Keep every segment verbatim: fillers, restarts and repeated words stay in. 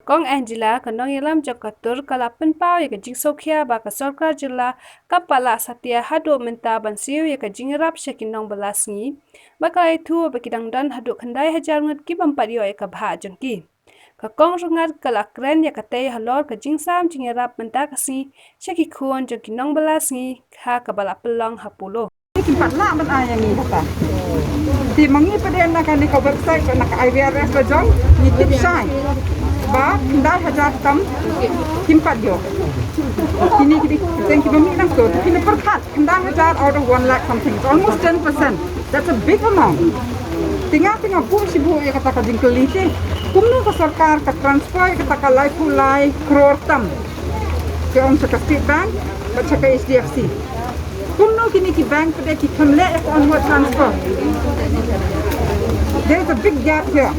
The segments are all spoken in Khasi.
Kong Angela, ka nongïalam jong ka tur, ka la pynpaw ïa ka jingsngewkhia ba ka sorkar jylla kam pat lah satia haduh mynta ban siew ïa ka jingïarap sha ki nongbylla sngi, ba ka la ïathuh ba ki dang don haduh khyndai hajar ngut ki bym pat ïoh ïa ka bhah jong ki. Ka Kong Rngat ka la kren ïa katei halor ka jingsam jingïarap mynta ka sngi sha ki khun jong ki nongbylla sngi ha kaba la pynlong ha Polo. Kim pat lah ban ai ïa ngi kata. Te ma ngi pat de na kane ka website na ka I V R S la jong, ngi tip shai ba khyndai hajar tam kim pat ïoh. Kine ki dei ki seng kiba mih nangto, te phin pyrkhat khyndai hajar out of one lakh something. It's almost ten percent. That's a big amount. Te nga, te nga buh shibun ïa kata ka jingkylli te, kumno ka sorkar ka transfer ïa kata ka laiphew lai klur tam, ka ong sha ka State Bank bad sha ka H D F C? Kumno kine ki bank pat de ki khlem leh ïa ka onward transfer? There is a big gap here.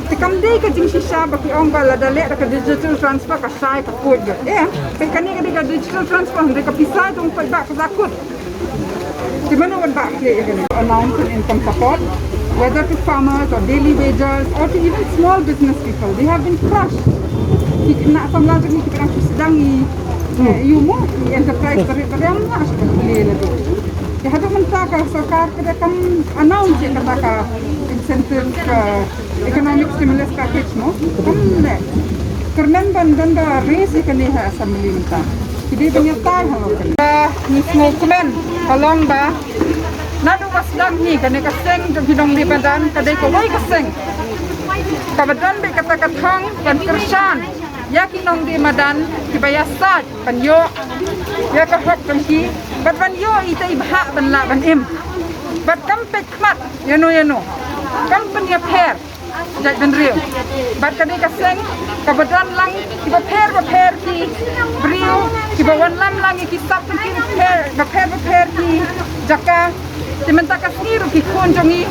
Te kam dei ka jingshisha ba ki ong ba lada leh da ka digital transfer ka shai ka kut. Eh, te kane ka dei ka digital transfer, hynrei ka pisa jong paidbah ka shah kut. Te mano ban bah khlieh ïa kane? Announce an income support, whether to farmers or daily wages or to even small business people. They have been crushed. Ki khynnah samla jong ngi kiba dang shu sdang ïa, eh, ïa u mo, ïa enterprise barit barit, ym lah shuh ban plie lade. Te haduh mynta ka sorkar ka dei kam announce ïa kata ka incentive, ka economic stimulus package mo. Kam leh. Kyrmen ban, ban da raise ïa kane ha assembly mynta. Ki dei ban ïatai halor kane. Ba ngi sngewkmen ka long ba naduh ba sdang hi kane ka seng jong ki nongdie madan ka dei kawei ka seng kaba don beit kata ka thong ban kyrshan ïa ki nongdie madan kiba ïasaid ban ïoh ïa ka hok jong ki bad ban ïoh ita i bhah ban lah ban im. Bad kam peit khmat ïano ïano, kam pynïapher jaitbynriew. Bad ka dei ka seng kaba don lang kiba pher bapher ki briew, kiba wanlam lang ïa ki sap ki pher bapher bapher ki jaka. Te mynta ka sngi ruh ki khun jong ngi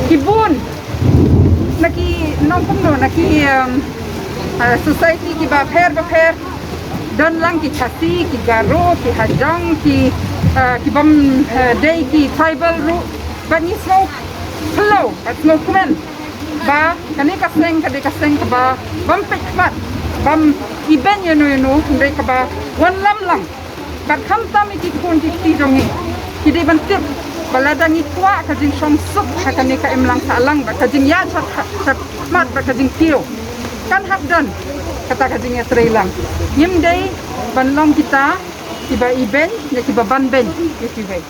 ki bun na ki nongpynlong na ki, um, uh, society kiba pher bapher, don lang ki Khasi, ki Garo, ki Hajong, ki, uh, ki bym, uh, dei ki tribal ruh. Bad ngi sngew phyllaw bad sngewkmen ba kane ka seng ka dei ka seng kaba bym peit khmat, bym ibeiñ ïano ïano, hynrei kaba wanlam lang. Bad khamtam ïa ki khun ki kti jong ngi, ki dei ban tip ba lada ngi kwah ka jingshongsuk ha kane ka imlang sahlang bad ka jingïaid shakhmat bad ka jingkiew, kan hap don kata ka jingïatreilang. Ngim dei ban long kita kiba ibeiñ ne kiba banbeiñ ïa kiwei.